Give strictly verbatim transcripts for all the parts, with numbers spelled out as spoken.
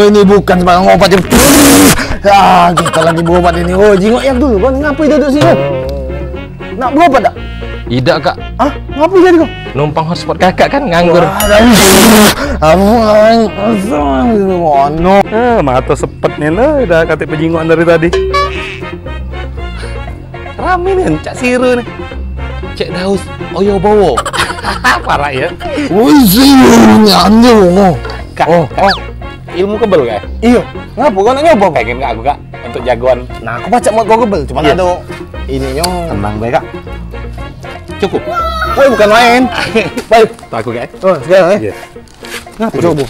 Ini bukan sembarang obat yang... Ah, kita lagi berobat ini. Oh, jingok yang dulu, Bang. Ngapo duduk sini? Nak berobat dak? Idak, Kak. Ah, ngapo jadi kau? Numpang hotspot kakak kan nganggur. Aduh, aduh, aduh, aduh, aduh. Eh, mato sepet ni lah, dah katik pejingokan dari tadi. Rame ni, Cak Siro ni. Cek Daus, Oyo Bowo. Parah ya. Woi, Siro ni anu, oh. Kak, oh, Kak. Oh. Ilmu kebel, Kak? Iyo. Ngapo kau nak nyoba? Pengen, Kak, aku, Kak, untuk jagoan. Nah, aku pacak mau kau kebel, cuma... Iya. Ado ininyo. Tenang bae, Kak. Cukup. Woi, bukan main. Baik. Tak aku, Kak. Oh, sekarang, eh. Iya. Ngapo coba?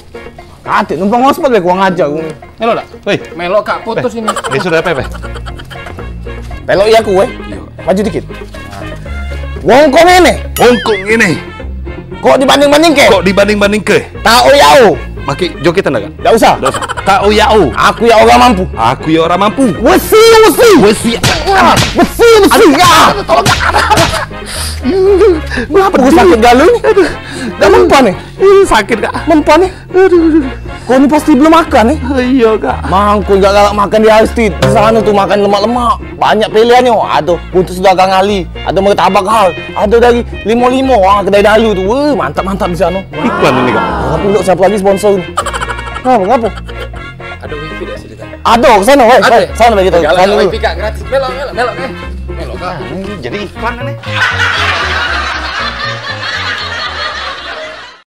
Katik numpang ngospol be, kurang ajar. Melok dak? Woi, melok, Kak, putus ini. Eh, sudah, Pe, Pe. Pelok iya aku, weh. Iyo. Maju dikit. Wong kok ngene? Wong kok ngene? Kok dibanding-bandingke? Kok dibanding-bandingke? Tao yao. Maki jogetan dah, Kak? Dak usah. Dak usah. Tao yao. Aku ya orang mampu. Aku ya orang mampu. Wesi, wesi. Wesi. Ah, besi, besi. Ah. Ngapo aku sakit galu ni? Dak mempan ni. Ih, sakit, Kak. Mempan ni. Aduh, aduh, aduh. Kau ni pasti belum makan ni. Iyo, Kak. Mangkun gak galak makan di Aristid. Di sana tu makan lemak-lemak. Banyak pilihan nyo. Ado putus dagang ali, ado martabak hal, ado dari limo-limo, ah, kedai dalu tu. Weh, mantap-mantap di sana. Iklan ini, Kak. Aku nak siapa lagi sponsor ni? Ngapo, ngapo? Ado wifi dak sini, Kak? Ado, ke sana, weh. Ado. Weh, sana bagi kita. Galak, sana galak dulu. Wifi, Kak, gratis. Melok, melok, melok, Kak. Melok, Kak. Jadi iklan ni.